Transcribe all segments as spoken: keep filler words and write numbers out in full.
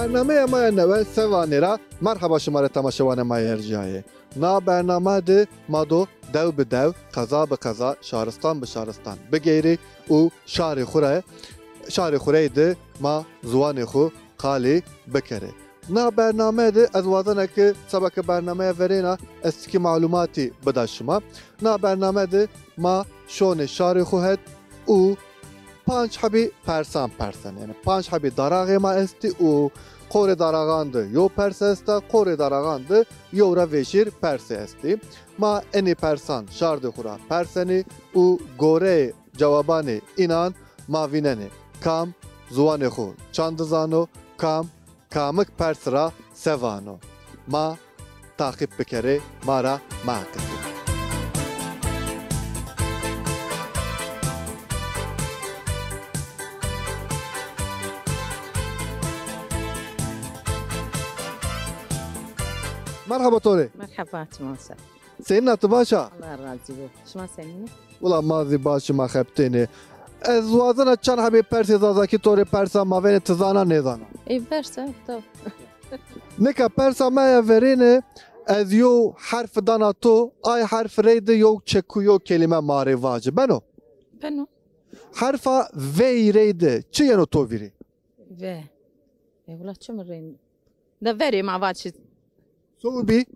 Bernameya me ya newe Sevanê ra merheba şima re temaşevanê me ya erciyayê. Na bername de ma do dew bi dew, qeza bi qeza, şaristan bi şaristan bigeyrê û şarê xwe re, şarê xwe re de ma ziwanê xwe qalî bikerê. Na bername de ez wazena ki seba ki bernameya verêna ez tikî malumatî bida şima. Na bername de ma şonê şarê xwe het û panc hebî persan persen. Yani panc hebî daraxê ma estî û qorê daraxan de yo pers esta, qorê daraxan de yo re vêşîr persê estî. Ma enî persan şardê xwe ra persenî û goreyê cewabanê înan ma vînenê kam ziwanê xwe çand dizano, kam kamik pers ra sevano. Ma taqîb bikerê, ma ra meqitî. Merhaba Torê. Merhaba, çima ser. Senîn a, tu baş a? Allah razî bo. Şima senîn? Wila ma zî baş, ma xebitêne. Ez wazena çend hebê persê zazakî Torê persa, ma vêne tu zana nêzana. Ê, persa, tav. Nika persa me ya verêne, ez yo herf dana to, ay herf reyde yo çekû yo kelîme ma rê vaci. Beno? Beno. Herfa vey reyde çi yeno to vîrî? Ve. E, wila çi min rê. De verê ma va çi? Sobî?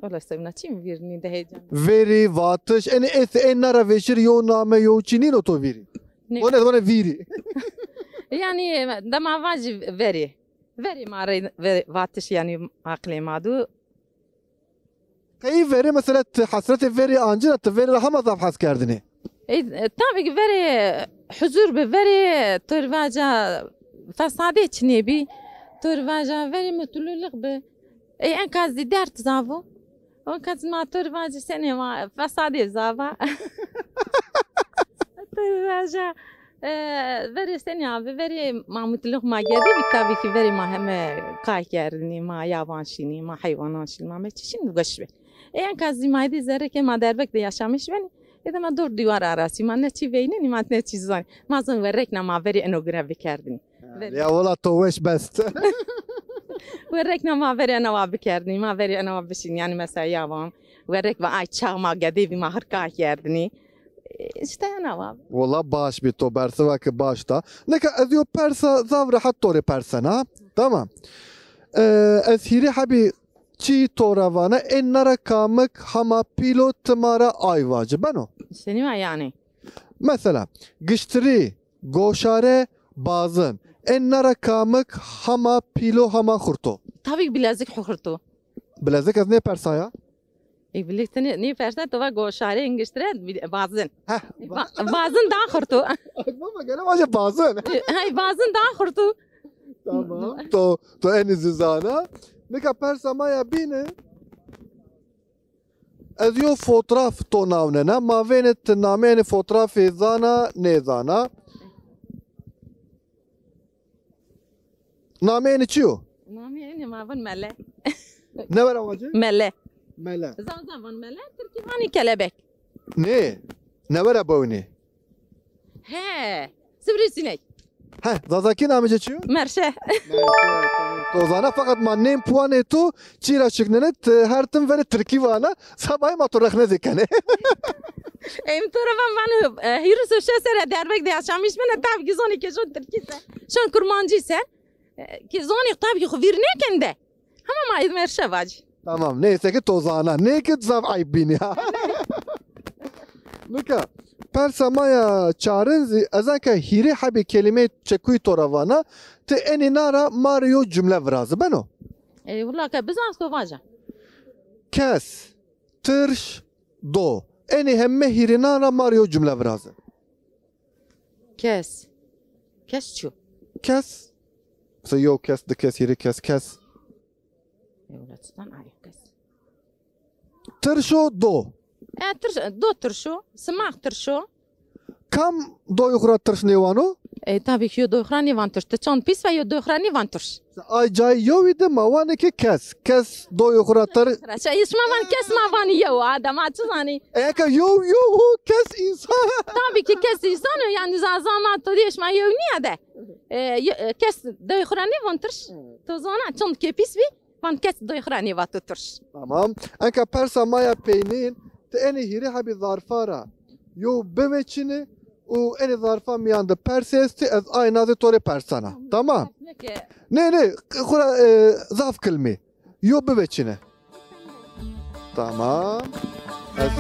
Wala sevna çî mi vîrnî de heyecan. Verî, vatiş, enê ê, ê nara vêşir yo name yo çî nîno to vîrî? Ne. O ne, o ne vîrî? Yani, dema vajî verî. Verî ma rê, ve-, vatiş yani aqlê ma du. Qey verê mesela tu hesretê verê ancîna tu verê re hema zaf hes kerdinê? Ey, e, tabii ki verê huzur bi, verê tu vaja fesadê çinê bi, tu vaja verê mutluluk bi. Ey, en kaz di dert zavo. En kaz ma tu vaja senê ma fesadê zava. Tu vaja, e, verê senê abi, verê ma mutluluk ma gedî bi, tabii ki verê ma heme kay kerdinî, ma yavan şînî, ma heywanan şînî, ma me çi şînî, weş be. Ê, en kaz zî ma êdî zerreke ma derbek de yaşamış benî. Ê de ma dor dîwar arasî, ma ne çî veynenî, ma ne çî zanî. Ma zan werrekna ma verê eno grev bikerdinî. Ha, verê. Ya wala to weş best. Werrekna ma verê eno wa bikerdinî, ma verê eno wa bişîn, yani mesela yavan. Werrek ve ay çax ma gedê vî ma hirka kerdinî. Ê, işte ena wa. Wala baş bî to bersiva ki baş da. Neka ez yo persa zaf rehet to rê persena. Tamam. Ee, ez hîrê hebî Çî to re vane, ên nere kamik hema pîlo ti ma re ay vaci beno. Senî me yani? Mesela, giştirî, goşare, bazin. Ên nere kamik hema pîlo hema xurto. Tabii ki bilezik xurto. Bilezik ez nê persaya? E, bilezik nê, nê persa to va goşare, giştire, bazin. Heh. Ba-, bazin daha xurto. Baba gele vaje bazin. Hey, bazin daha xurto. Tamam. To, to enî zî zana. Nika persa ma ya bîne. Ez yo fotraf to nawnena. Ma vêne ti nameyê fotrafê zana, nêzana. Nameyê çi yo? Nameyê ma vin mele. Ne were wacî? Mele. Mele. Zaza van mele, Tirkî vanî kelebek. Nê. Ne were bewnî. He, sivrîsinek. He, zazakî namê çi yo? Merşe. Merşe, tamam. To zana, feqet ma nêm puanê to çî ra şiknene, ti her tim verê tirkî vana, sabahê ma to rexne zî kenê. Em to re van van, e, hîris û şeş sere derbek de yaşamış bine, tabii ki zonê ke şon tirkî se. Şon kurmancî se. E, ki zonê tabii ki xu vîr nêken de. Hema ma êd merşe vacî. Tamam, neyse ki to zana. Nê ki zaf eyb bîn ya. Nika, persa ma ya çarin zî, ez anke hîrê hebê kelîmeyê çekuyî to re vana, ti enî na ra ma rê yo cumle virazi. Beno? E, wila ke bizan to vaca. Kes, tirş, do. Enî heme hîrê na ra ma rê yo cumle virazi. Kes. Kes çu? Kes. Mesela yo kes, di kes, hîrê kes, kes. Ewla çitan ayo kes. Tirşo do. E, tirş-, do tirşo, simax tirşo. Kam doyê xwe ra tirş nêwano? E, tabii ki yo doy xura nêvan tirş. Ti çand pîs ve yo doy xura nêvan tirş. Ay cayê yewî de ma wanê ki kes. Kes doyê xura tir. Reçe, şima van kes, ma van yew. Adem, a çi zanî? Eke yew, yew û kes însan. Tabii ki kes însan o, yani zaza ma to diye şima yew niye de. E, ye- e, kes doyê xura nêvan tirş. To zana çand kê pîs bî. Van kes doy xura nêva tu tirş. Tamam. Enka persa maya peynîn, ti enê hîrê hebî zarfa ra yo biveçîne û enê zarfa miyan de persê estî, ez ay nazê to rê persana. Tamam. Neke. Nê, nê, xura, e, zaf kilmî. Yo biveçîne. Tamam. Ez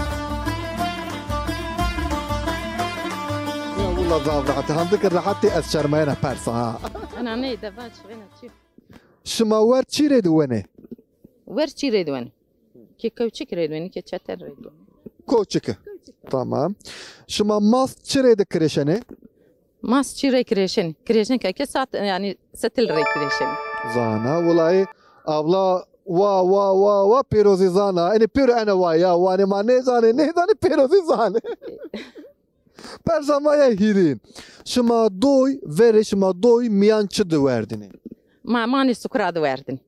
Ya willa zaf rehet. Handik rehetî ez şermeyena persa ha. Ana neyde baş vena çi? Şima wer çî rê diwenê? Wer çî rê diwenê? Kê kewçik rê diwenê, kê çeter rê diwenê. Koçik. Tamam. Şima mas çi rê dikireşenê? Mas çî rê kireşenê? Kireşenê ke, ke saat, yani stil rê kireşenê. Zana, wulay, abla, wa, wa, wa, wa, pêrozî zana. Enê pêro ene wa ya, wanê ma nêzanê, nêzanê pêrozî zanê. Persa ma ya hîrîn. Şima doy, verê şima doy miyan çi diwerdinê? Ma manê sukura diwerdin.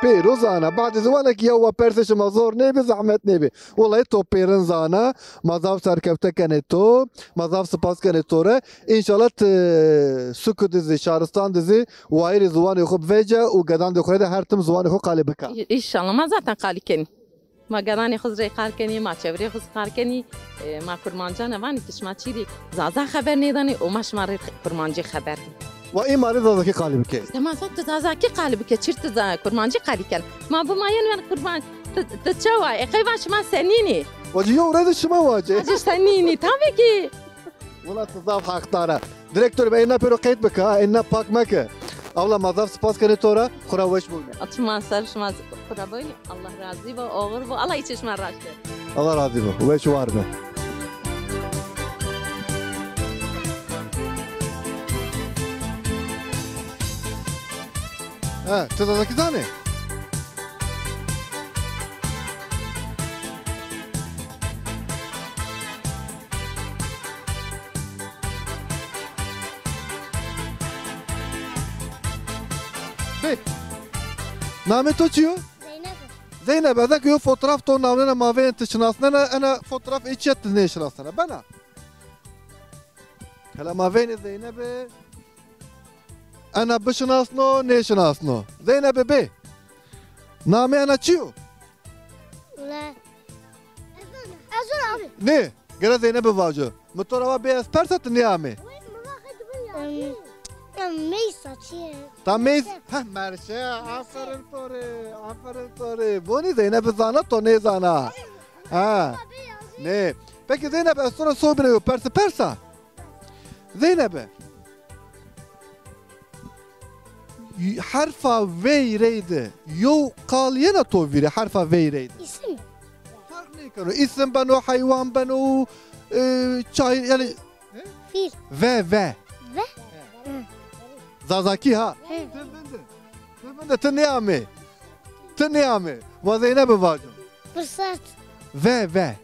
Pêro zana. Badê ziwanekî ya wa persê şima zor nêbî, zehmet nêbî. Wulay to pêrin zana. Ma zaf serkefte kenê to. Ma zaf spas kenê to re. Înşallah ti suku dizî, şaristan dizî, wayîrê ziwanê xwe bivece û gedandê xwe de her tim ziwanê xwe qalî bika. Înşallah. Ma zaten qalî kenî. Ma geranê xwe zî rê qal kenî, ma çevrê xwe zî qal kenî, e, ma kurmancan e vanê ki şima çîrî zaza xeber nêdanê û ma şima rê kurmancî xeber dî. Wa îmarê zazakî qalî bike. Dema zat tu zazakî qalî bike, çîr tu za-, kurmancî qalî ken. Ma bi ma yên wen kurman, tu, tu çawa? E, qey van şima senînî? Wacî yo rê de şima wacê. Wacî senînî, tabii ki. Wela tu zaf heqdar e. Direktor be, êna pêro qeyd bike ha, êna pak meke. Abla, ma zaf spas kenê to re, xura weş bûne. Atma ser şima xura bûne. Allah razî bo, oxir bo. Allah îçê şima raşt ke. Allah razî bo. Weş war be. He, tu zazakî zanê? Bê. Namê to çi yo? Zeynep. Zeynep, ez eke yo fotoğraf to navnena mavên ti şinasnena, ena fotoğraf ê çi ye ti nêşinasnena. Bena. Hela mavênê Zeynepê. Ena bişinasno, nêşinasno. Zeynepê bê. Namê ena çi yo? Ne. Ez abi. Nê, gere Zeynepê vajo. Mi to re va bê ez persa tu nêamê. Em, em, meysa çi ye? Ta meyz, heh, merşe, aferin to rê, aferin to rê. Bonî Zeynepê zana to nêzana. Ha. Nê. Peki Zeynep, ez to re sobîne yo persi persa. Zeynep, herfa vey rey de yo qal yena to vîrê, herfa vey rey de? İsim. Fark nêkeno. İsim beno, heywan beno, e, çay, yani. Fîl. Ve, ve. Ve? Hı. Zazakî ha. Hı. Ti vinde. Ti vinde, ti nêamê. Ti nêamê. Va Zeynep bivajo. Fırsat. Ve, ve.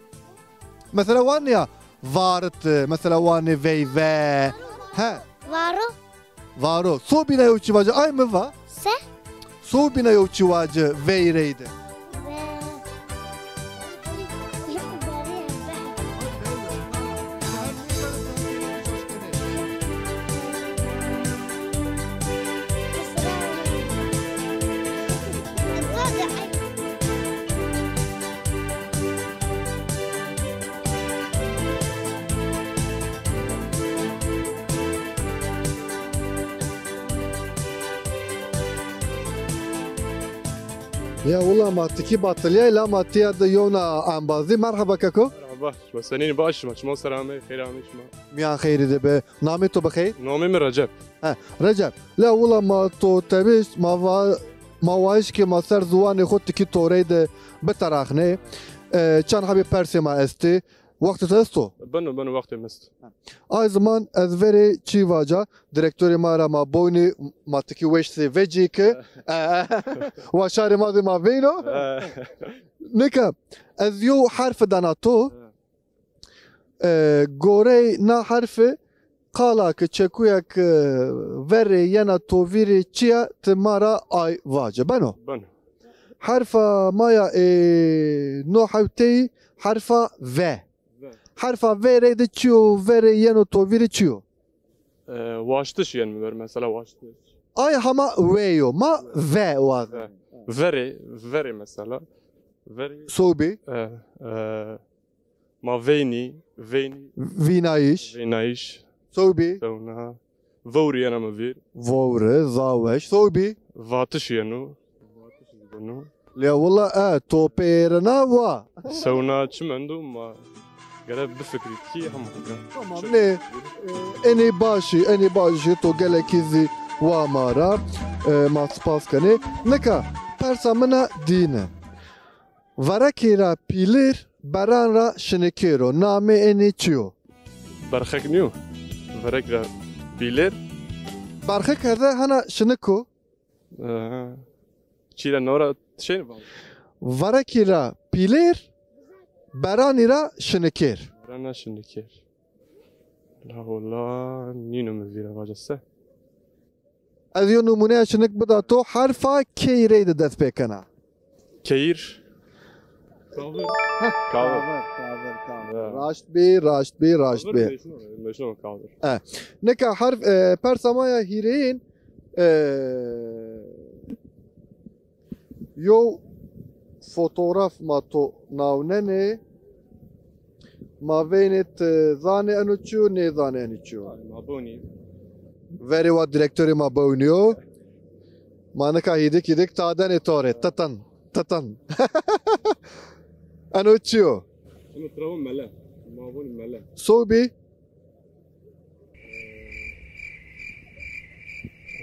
Mesela wan ya varit, mesela wan vey ve. He. Varo. Varo. Sobîna yo çi vaje? Ay mi va? Se? Sobîna yo çi vaje vey reyde? Ve. Ya wila ma tikî batiliya la ma tiya de yona embazî. Merhaba keko. Merhaba. Şima senîn, baş şima? Şima selamê, xêr amê şima. Miyan xêrî de be. Namê to bi xêr? Namê min Recep. He, Recep. La wila ma to tebişt, ma va, ma wayişkê ma ser ziwanê xwe tikî torey de biteraxnê. E, çend hebî persê ma estê. Wextê te esto? Beno, beno, wextê min est. Ay ziman ez verê çî vaca, direktorê ma ra ma boynê ma tikî weştê vecî ki, e, wa şarê ma zê ma veyno. E. Nika, ez yo herfi dana to, e, gorey na herfi qala ki çekuyek, e, verê yena tovîrê çi ye, ti ma ra ay vace. Beno. Beno. Herfa maya ê no hewteyî herfa V. V. Herfa V rê de çi yo, verê yeno tovîrê çi yo? E, waştiş yên mi ber, mesela waştiş. Ay hama wê yo, ma V waz. V. Verê, verê mesela. Verê. Sobî. E, e, ma veynî, veynî. Vînayîş. Veynayîş. Sobî. Sewna. Vewrî yena mi vîr. Vewri, zaweş. Sobî. Vatiş yeno. Vatiş yeno. Lê wela e, to pêrina wa. Sewna çi mendo ma gere bifikrî kî hema bike. Tamam, lê, e, enê başî, enê başî to gelekî zî wa ma ra, e, ma spas kenê. Nika, persa min a dîne. Verekê ra pîlêr, beran ra şinikêr o. Namê enê çi yo? Berxek nîyo. Verek ra pîlêr. Berxek hede hena şinik o. Aha. Çîle nora tişên vaj. Verekî ra pîlêr, beranî ra şinikêr. Berana şinikêr. La wala nîno mi vîra vaca se. Ez yo nimûneya şinik bida to, herfa key rey de dest pê kena. Keyir. Kavir. Heh, Kavir. Kavir, kavir, kavir. Ya. Raşt bî, raşt bî, raşt bî. Kavir meşhur, meşhur kavir. E, nika herf, e, persa ma ya hîrêyin, e, yo fotograf ma to nawnenê, ma veynê ti zanê eno çi yo, nêzanê eno çi yo. Ma bonî. Verê wa direktorê ma bonî yo. Ma nika hîdik hîdik tadenê torê. Titin. Titin. Eno çi yo? Eno travo mele. Ma bonî mele. Sobî?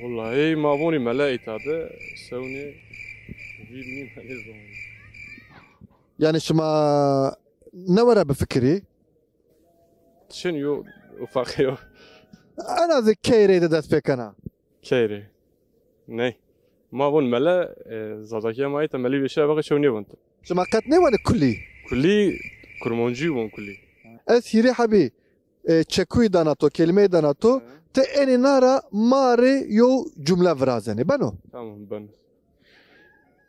Wallahî ma bonî mele îta de sewnê vîr nîn henê zonî. Yani şima ne were bifikirî? Çin yo ufak yo. En azı keyrê de dest pê kena. Keyrê. Ney. Ma von mele, e, Zazakiya ma ita melî beşe baka çew nêvon. Şima qet nêvane kulî? Kulî, Kurmancî von kulî. Ez hîrê hebî, e, çekuyî dana to, kelimeyê dana to, He. Te enê nara ma rê yo cumle virazenê. Beno? Tamam, beno.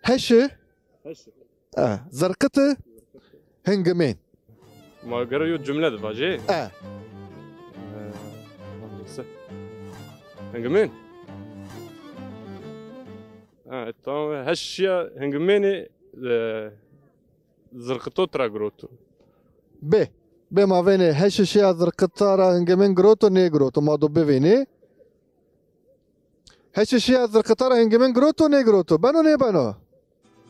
Heşi? Heşi. E, zirqiti? Hingimên. Ma gere yo cumle de vajê? E. E, hingimên. Ha, tamam. Heşiya hingimênê, e, zirqito tra giroto. Bê. Bê ma vênê heşişiya zirqita ra hingimên giroto, nê giroto. Ma do bivênê. Heşişiya zirqita ra hingimên giroto, nê giroto. Beno, nê beno.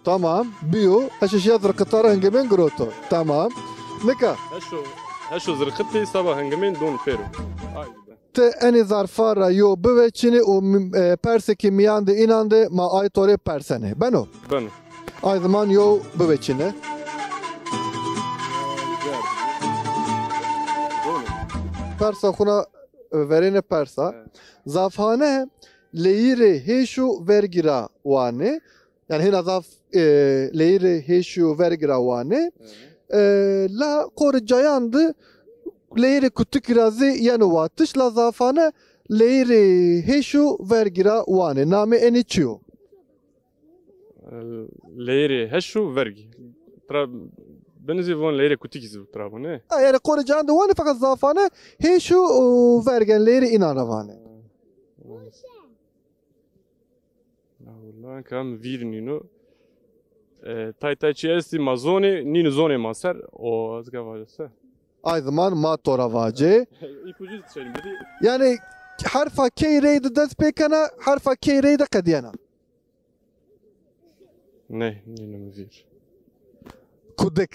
Tamam. Biyo. Heşişiya zirqita ra hingimên giroto. Tamam. Nika. Heşo, heşo zirqitî seba hingimên don pêro. Ay. Ti enê zarfa ra yo biveçînê û mi-, e, persekî miyan de înan de ma ay torê persenê. Beno? Beno. Ay ziman yo biveçîne. Persa xuna, e, verêne persa. Evet. Zafhane leyîrê hêş û vergî ra wane. Yani hêna zaf, e, leyîrê hêşî û vergî ra wane. Evet. E, la qorê cayan de leyîrê kutikî ra zî yeno watiş, la zafane leyîrê hêş û vergî ra wane. Namê enê çi yo? E, leyîrê heş û vergî. Tra binizî von leyîrê kutikî zî tra von, ne? Ha, yani qorê cayan de wane, fakat zafane hêş û, û vergen leyîrê înan ra wane. Evet. La wala, ka min vîr nîno. E, tay tay çi estî ma zonê, nîno zonê ma ser, o ez gava se. Ay ziman ma to ra vacê. İpucu senin dedi. Yani herfa key rey de dest pê kena, herfa key rey de qediyena. Ne, nîno min vîr. Kudik.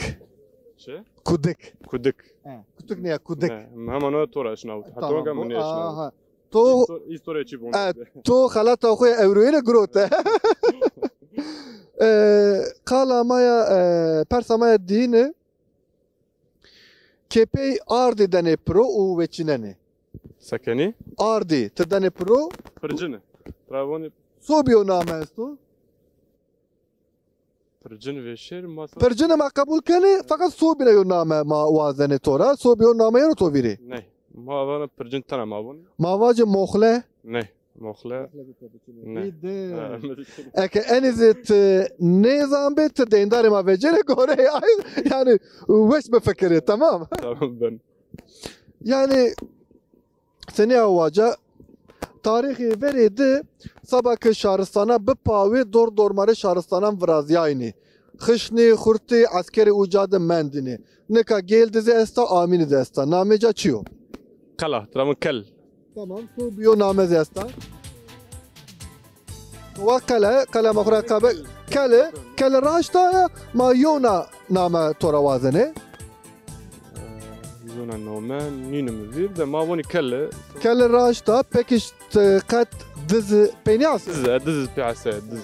Çi? Kudik. Kudik. He, kutik ne ya, kudik. Ne, hemen o to ra şinaw. Hatta Tamam, wega bu, min nêşinaw. Aha. To, Îsto-, îstorya çi bûn? E, to xelata xwe ya ewroyê ne girote. E, qala ma ya, e, persa ma ya dîne. Kepey ardî denê piro û veçînenê. Sekenî? Ardî, ti denê piro. Pircine. Travonî. Sobiyo name esto. Pircin vêşêr masa. Pircin ma qebûl kenê, feqet Sobî re yo name ma wazenê to ra. Sobî yo name yeno to vîrê? Ney. Ma vana pircin tena ma bûn. Ma vacê moxle. Ne, moxle. Ne. Eke enî zî tu nêzan bê, tu deyndarê ma vecêre gore ay, yani weş bifikirê, tamam. Tamam ben. Yani seniya waca tarîxê verê di seba ke şaristana bi pawê dor dormarê şaristanan viraziyaynê. Xişnê, xurtê, eskerê uca de mendinê. Nika gêl dizê esta, amînî de esta. Namê ca çi yo? Qela, tira min kel. Tamam, tu biyo name zî esta. Wa qele, qele ma xura qabe. Kele, kele raşta ya, ma yona name tora wazene. Yona name, nînim vîr de ma vonî kel. Kele raşta, pekî ş-, te qet dizi peyniyas? Dizi, dizi piyase, dizi.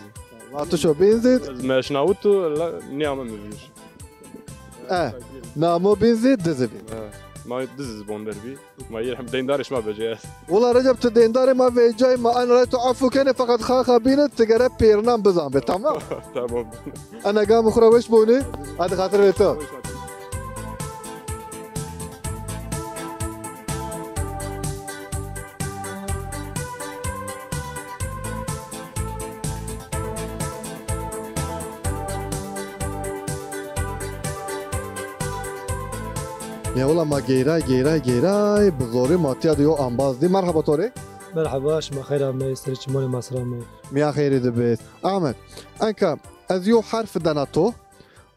Vatişo benzit. Ez meşnawit tu, la, niyame mi vîr. E, namo benzit, dizi bin. Ma dizi bonder bi. Ma yê hem deyndar şma becê. Wala Recep, tu deyndar ma vecay, ma en ray tu afu kene, fakat xaxa bine, tu gere pêrnan bizan be, tamam? Tamam. Ana gam xura weş bone. Hadi xatir ve tu. Ya wala ma geyray, geyray, geyray, bi zorê ma tiya de yo ambaz dî. Merhaba torê. Merhaba, şima xeyr amey, serê çimanê ma sira me. Miya xeyrê de bêt. Ahmet, enka ez yo herf dena to.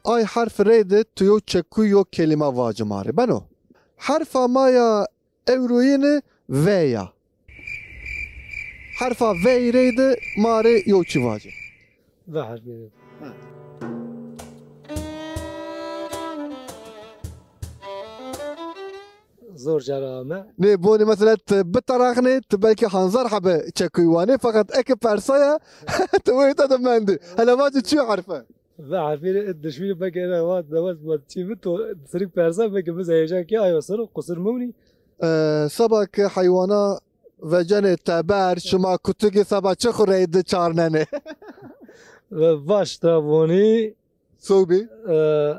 Ay herf rê de tu yo çekuy yo kelîma vaci ma rê. Beno. Herfa ma ya ewroyîne V ya. Herfa V rê de ma rê yo çi vaci. V herfê. Zor cara me. Nê, bonê mesela tu biteraxnê, tu belkî hanzar hebe çekuy wanê, fakat eke persaya tu wê te de mendî. Hele vaci çi herfe? Ve herfê rê dişmî beke ne vat, ne vat, vat çi mi to sirik persa beke biz heyecan ki ayo sero kusur mumni. Ee, seba ke heywana vecenê teber, şima kutigî seba çi xu reydi çarnenê? Ve vaş da voni. Sobî. Ee,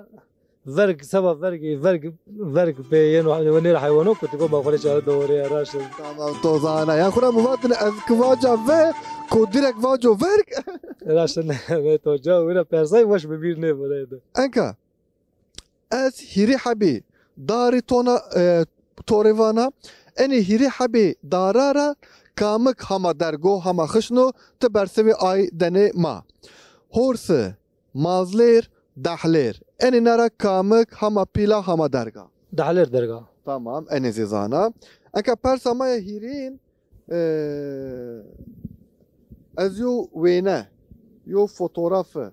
verg, seba vergî, verg, verg pê yeno, nêra heywano ku tu goma xwe çare dore ya raşt. Tamam, to zana. Ya xura mi vatin ez ki vaca ve, ku direk vaco verg. Raşt ne, ve to ca, wira persay weş bi bîr ne bu reyde. Enka, ez hîrî hebî darî tona, e, torê vana, enî hîrî hebî darara kamik hama dergo, hama xişno, ti bersivî ay denê ma. Horsi, mazlêr, dehlêr. Enî nera kamik hama pîla hama derga. Dehlêr derga. Tamam, enê zî zana. Eke persa ma ye hîrîn, e, ez yo wêne, yo fotoğrafı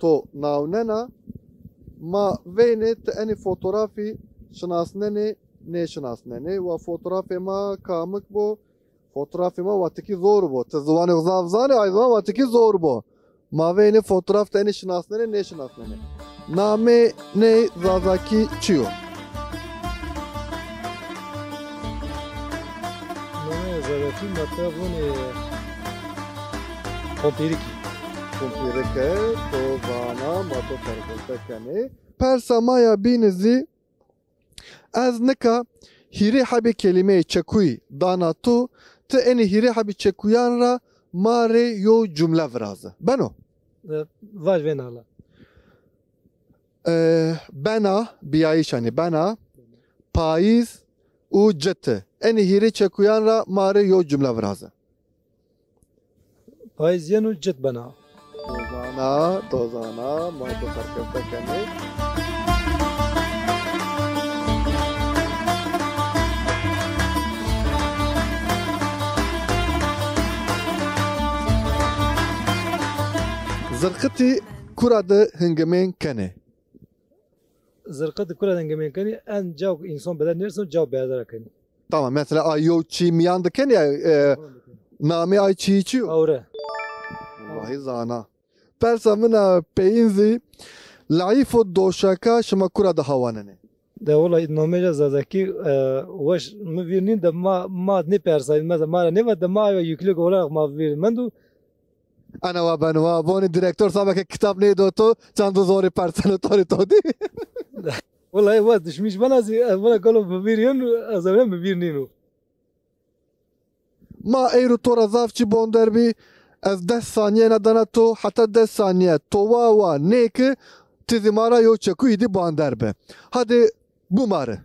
to nawnena, ma vênê ti enî fotoğrafî şinasnenê, nêşinasnenê. Wa fotoğrafê ma kamik bo, Fotoğrafê ma watikî zor bo. Ti ziwanê zaf zanê, ay ziwan watikî zor bo. Ma vê nê fotoğraf te nê şinasnenê, nê şinasnenê. Namê nê zazakî çi yo? Namê zazakî ma te vûnê Kompîrikî. Kompîrike, to vana, ma to terginte kenê. Persa ma ya bînî zî Ez nika hîrê hebê kelîmeyê çekuyî dana tu, ti enê hîrê hebê çekuyan ra ma rê yo cumle viraze. Beno? E, vaj vê nala. E, bena, biyayîş yanî bena, payîz û citi. Enê hîrê çekuyan ra ma rê yo cumle viraze. Payîz yên û cit bena. Dozana, dozana, ma tu serkefte kenê. Zirqitî kura de hingimên kenê. Zirqitî kura de hingimên kenê, en caw însan bede nêrsin, caw berdera kenê. Tamam, mesela ay yo çî miyan dikin ya, e, namê ay çî çi yo? Awre. Wahî zana. Persa min a peyîn zî, laîf û doşaka şima kura de hawanenê? De wela namê ya zazakî, e, weş mi vîr nîn de ma, ma nê persayîn, mesela ma re nêva de ma ayo yüklük olarak ma vîr mendu. Ana wa ben wa, bonî direktor sabeke kitap neydo to, çandu zorî perseno torî to dî. Wela ê wes dişmîş bena zî ez wela galo bi bîr yên ez ewê bi bîr nîno. Ma eyro to re zaf çi bonder bî, ez deh saniye nedana to, heta deh saniye to wa wa nêki, ti zî ma re yo çekû îdî bonder be. Hadi bûmare.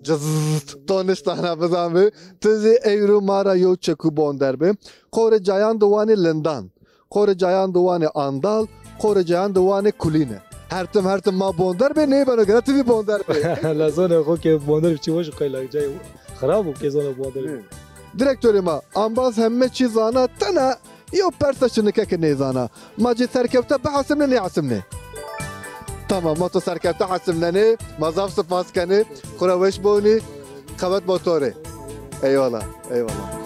Cızzt, to niştana bizanbî, tu zî eyro ma re yo çekû bonder bi. Qorê cayan di wanê lindan. Qorê cayan di wanê andal. Qorê cayan di wanê kulîne. Her tim her tim ma bonder bê, nêbeno gere tu zî bonder bê. Lezonê xo ke bonder bi çi weş qeyla cay xirab û ke zona bonder bê. Direktorê ma, ambaz heme çî zana, tena yo persa şinikeke nêzana. Ma cê serkefte bihesimne nêhesimne? Tamam, ma to serkefte hesimnenê, ma zaf spas kenê. Xura weş bonî, qewet bo to rê. Eyvallah, eyvallah.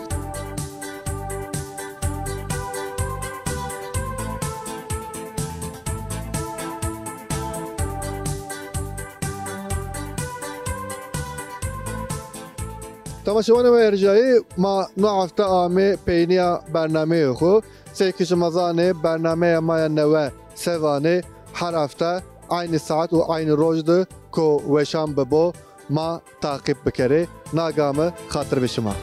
Temaşevanê me erjayî, ma no hefte amê peynîya bernameyê xwe. Sey ki ji me zanê, bernameya me ya newe sevanê, her hefte aynî saet û aynî roj de ku weşan bibo, ma taqîb bikerê. Naga me xatir bi şima.